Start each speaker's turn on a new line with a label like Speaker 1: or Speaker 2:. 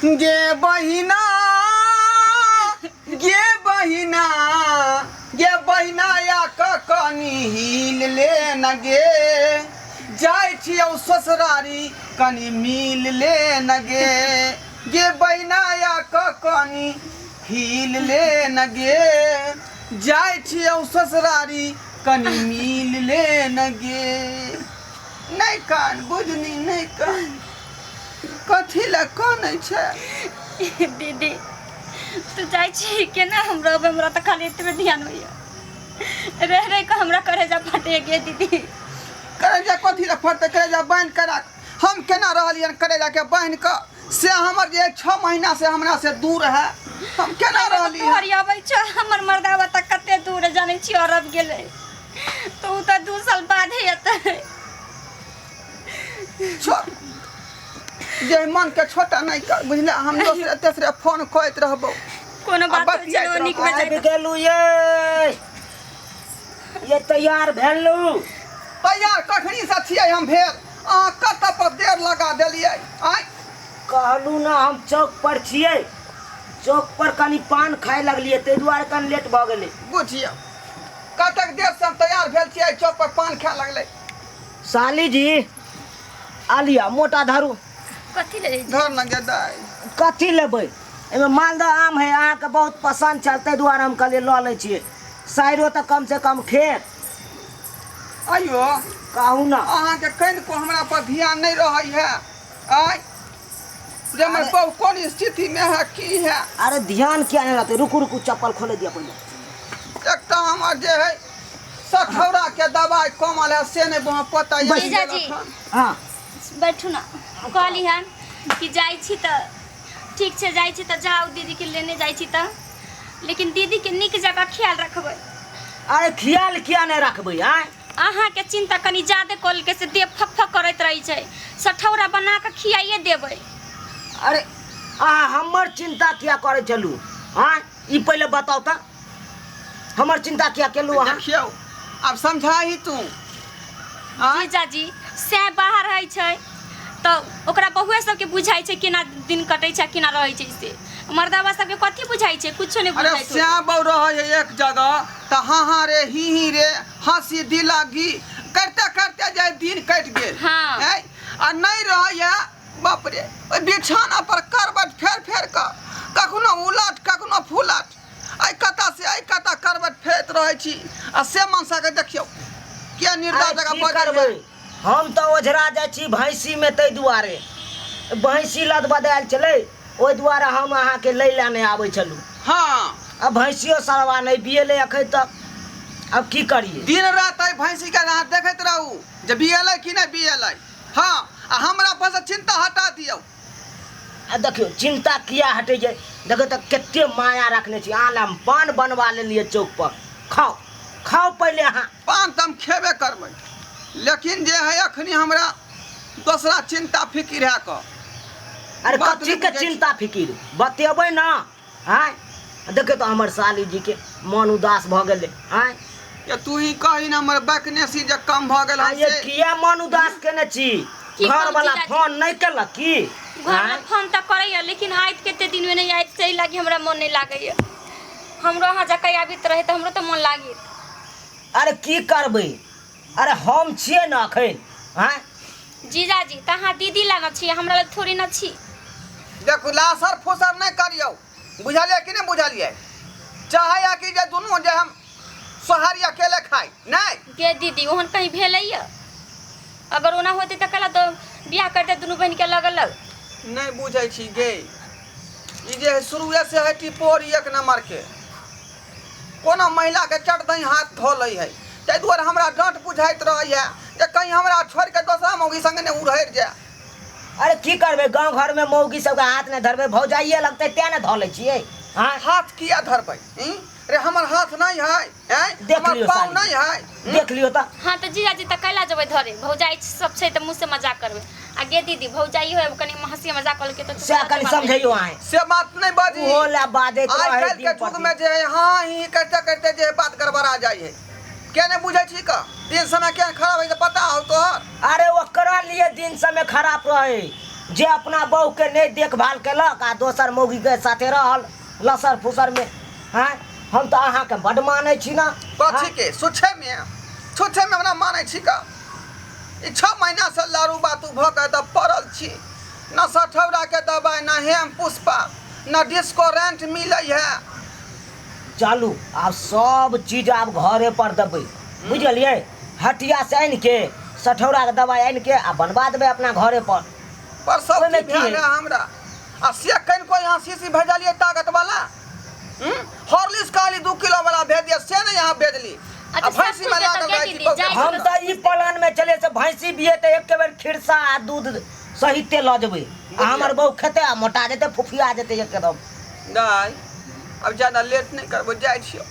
Speaker 1: गे बहिना, गे बहिना, गे बहिना, या क कनी हिल ले न गे, जाइ छियौ ससुरारी कनी मिल ले न गे। गे बहिना, या क कनी हिल ले न गे, जाइ छियौ ससुरारी कनी मिल ले न गे। नहि कान बुझनी, नहि कान, कथी लए कानै छै?
Speaker 2: दीदी, तू जाइ छी केना हम रहबै? हमरा तऽ खाली एतबे ध्यान होइए, रह रह कऽ हमरा करेजा फटे गे दीदी।
Speaker 1: करेजा कथी लए फटतै? करेजा बान्हि कऽ राख। हम केना रहलियनि करेजाके बान्हि कऽ, से हमर जे 6 महीना से हमरा से दूर है, हम केना रहली?
Speaker 2: तोहर अबै छौ, हमर मर्दावा तऽ कते दूर है, जानै छी? अरब गेलै तऽ ओ तऽ 2 साल बादे एतै।
Speaker 1: छोड़ जे मन के छोटा नहीं कर, बुझले? हम दोसरे तेसरे फोन करैत रहबो।
Speaker 2: कोनो बात होइ छै, नीक
Speaker 3: आबि
Speaker 2: बजाय।
Speaker 3: गेलू ये, ये तैयार भेलू?
Speaker 1: तैयार कखनी से छियै हम भेल, अहाँ कतऽ पर देर लगा देलियै आँय?
Speaker 3: कहलू ना, हम चौक पर छियै, चौक पर कनि पान खाय लगलियै, ताहि दुआरे कनि लेट भऽ गेलै।
Speaker 1: बुझियौ कतेक देर से हम तैयार भेल छियै, चौक पर पान खाय लगलै।
Speaker 3: साली जी, आ लिअ मोटा धरू।
Speaker 2: कथी ले?
Speaker 1: धर न गे दाइ।
Speaker 3: कथी लेबै? एहिमे मालदह आम है, अहाँके बहुत पसन्द छल, ताहि दुआरे हम कहलियै लऽ लै छियै, साइरो तऽ कमसँ कम खेत।
Speaker 1: आइयो
Speaker 3: कहू ना।
Speaker 1: अहाँके कनिको हमरा पर ध्यान नहि रहै है आँय, जे हमर
Speaker 3: अरे-
Speaker 1: बहु कोन स्थितिमे है, की है?
Speaker 3: अरे ध्यान किया नहि रहतै? रुकू रुकू, चप्पल खोले दिअ पहिले।
Speaker 1: एकटा हमर जे है सठौरा के दवाई कमल है, से नहि वहाँ पता ये।
Speaker 2: जीजाजी।
Speaker 3: हाँ।
Speaker 2: बैठू ना। कहली हन कि जाइ छी तऽ ठीक छै, जाइ छी तऽ जाउ, दीदीके लेने जाइ छी तऽ, लेकिन दीदीके नीक जकाँ ख्याल रखबै।
Speaker 3: अरे ख्याल किया नहि रखबै आँय?
Speaker 2: अहाँके चिन्ता कनि ज्यादे कऽ लेलकै, से देह फक फक करैत रहै छै। सठौरा बना कऽ खियाइए देबै।
Speaker 3: अरे अहाँ हमर चिन्ता किया करै छलू आँय? ई पहिले बताउ तऽ, हमर चिन्ता किया केलू अहाँ?
Speaker 1: देखियौ, आब समझाही तू आँय।
Speaker 2: जीजाजी, से बाहर रहै छै तऽ ओकरा बहुए सबके बुझाइ छै केना दिन कटै छै, केना रहै छै। से मर्दाबा सबके कथी बुझाइ छै? कुछो नहि
Speaker 1: अरे
Speaker 2: बुझाइत होतै।
Speaker 1: श्याम बहु रहै है एक जगह तऽ हाँ हाँ रे, ही ही रे, हंसी दिलागी करते करते जे दिन कटि गेल।
Speaker 2: हाँ।
Speaker 1: ऐं? आ नहि रहै है, बाप रे, ओहि बिछाना पर करबट फेर फेर कऽ, कखनो उलट कखनो फुलट, एहि कता से एहि कता करबट फेरैत रहै छी। आ से मनसा के देखियौ किया निर्दय
Speaker 3: अरे
Speaker 1: जगह
Speaker 3: की
Speaker 1: बजै
Speaker 3: करबै
Speaker 1: है।
Speaker 3: हम तऽ ओझरा जाइ छी भैंसीमे, ताहि दुआरे भैंसी लद बदायल छलै, ओहि दुआरे हम अहाँके लै लए नहि आबै छलहुँ।
Speaker 1: हाँ।
Speaker 3: आ भैंसियो सरवा नहि बियेलै एखन तक, आब की करियै?
Speaker 1: दिन राति एहि भैंसीके अहाँ देखैत रहू जे बियेलै कि नहि बियेलै। हाँ, आ हमरा पर से चिंता हटा दियौ।
Speaker 3: आ देखियौ, चिंता किया हटै छै? देखियौ तऽ कते माया रखने छी अहाँ लए, हम पान बनवा लेलियै चौक पर। खाउ खाउ पहिले अहाँ।
Speaker 1: पान तऽ हम खेबे करबै, लेकिन जे है अखनी हमरा दोसरा चिंता फिकिर है कऽ।
Speaker 3: अरे
Speaker 1: बात
Speaker 3: कथी
Speaker 1: नहि
Speaker 3: के
Speaker 1: बुझै छी।
Speaker 3: चिंता फिकिर बतेबै ना आँय? देखियौ तऽ हमर साली जीके मन उदास भऽ गेलै आँय।
Speaker 1: ये तू ही कही ने, हमर वैकनेसी जे कम भऽ गेल
Speaker 3: आ
Speaker 1: हन
Speaker 3: ये
Speaker 1: से।
Speaker 3: किया मन उदास केने छी?
Speaker 2: की
Speaker 3: घर
Speaker 2: कहू
Speaker 3: वाला
Speaker 2: जीजाजी?
Speaker 3: फोन नहि केलक की
Speaker 2: घरमे
Speaker 3: आँय?
Speaker 2: फोन तऽ करैए, लेकिन आइत कते दिनमे नहि आइत, से लागी हमरा मन नहि लागैए। हमरो अहाँ जकाँ आबित रहै तऽ हमरो तऽ मन लागित।
Speaker 3: अरे की करबै, अरे हम छियै ने अखन आँय।
Speaker 2: जीजाजी, तऽ अहाँ दीदी लग छी, हमरा लग थोड़ी न छी।
Speaker 1: देखू, लासर फुसर नहि करियौ, बुझलियै कि नहि बुझलियै? चाहैया कि जे दुनू जे हम सोहारी अकेले खाइ नहि।
Speaker 2: गे दीदी, ओहन कहीं भेलैया? अगर ओना होतै तऽ कला तऽ बियाह करतै दुनू बहिनके अलग अलग।
Speaker 1: नहि बुझै छी गे, ई जे है शुरुए से है टिपोरी एक नंबर के, कोनो महिला के चट दही हाथ धो लै है, ताहि दुआरे हमरा डाँट बुझाइत रहैया जे कहीं हमरा छोड़ि के दोसरा मौगी संगे नहि उड़हरि जाय।
Speaker 3: अरे की करबै, गाँव घरमे मौगी सबके हाथ नहि धरबै, भौजाइए लगतै तें ने धऽ लै छियै आँय।
Speaker 1: हाथ किया धरबै? ई? रे हमर हाथ नहि है आँय?
Speaker 3: देख
Speaker 1: हमर
Speaker 3: लियौ
Speaker 1: पाँव
Speaker 3: साली।
Speaker 1: नहि है?
Speaker 3: देख लियौ तऽ।
Speaker 2: हाँ तऽ जीजाजी, तऽ कैला जेबै धरे? भौजाइ सब छै तऽ मुँह से मजाक करबै। आ गे दीदी, भौजाइ हो कनि हँसी मजाक कऽ लेलकै तऽ
Speaker 3: सएह कनि समझैयौ अहाँ।
Speaker 1: से बात नहि बाजी।
Speaker 3: ओहो लए बाजैत
Speaker 1: आइ
Speaker 3: रहै
Speaker 1: काल्हि के
Speaker 3: दिन पर
Speaker 1: युग में
Speaker 3: दिन।
Speaker 1: जे है हाँ ही करते करते जे है बात गड़बड़ा जाइ है। के नहि बुझै छी का दिन समय केहन खराब है से पता हो तोहर?
Speaker 3: अरे ओकरा लिए दिन समय खराब रहे, जे अपना बहू के नहि देखभाल केलक आ दोसर मौगी के साथे रहल लसर फुसर में। हाँ, हम तऽ अहाँके बड मानै छी ना।
Speaker 1: कथी के सुछे में, छुछे में हमरा मानै छी का? ई 6 महीना से लारू बातू भऽ के तऽ पड़ल छी। न सठौरा के दबाई, न हेम पुष्पा, न डिस्कोरेंट मिलै है।
Speaker 3: चलू आब सब चीज आब घरे पर देबै, बुझलियै? हटिया से आनि के सठौरा के दबाई आनि के आ बनवा देबै अपना घरे पर।
Speaker 1: पर सब
Speaker 3: ओहिमे
Speaker 1: चीज
Speaker 3: की
Speaker 1: भेल
Speaker 3: है?
Speaker 1: है हमरा। आ से कनिको यहाँ शीशी भेजलियै ताकत वाला, हॉर्लिक्स कहली 2 किलो वाला भेज दिया, से नहीं यहाँ भेजली।
Speaker 2: अच्छा,
Speaker 1: आ
Speaker 2: सब
Speaker 1: भैंसी में
Speaker 2: कुछ
Speaker 1: लागल
Speaker 2: देतौ
Speaker 1: रहै छी
Speaker 2: दीदी,
Speaker 1: बहुत।
Speaker 2: जाइ
Speaker 3: हम तऽ ई प्लान में चले से भैंसी बिये तऽ एक बेर खिरसा आ दूध सहिते लऽ जेबै, आ हमर बहू खेतै आ मोटा जेतै, फुफिया जेतै एकदम।
Speaker 1: नहीं, अब ज्यादा लेट नहीं करबो, जाइ छियौ।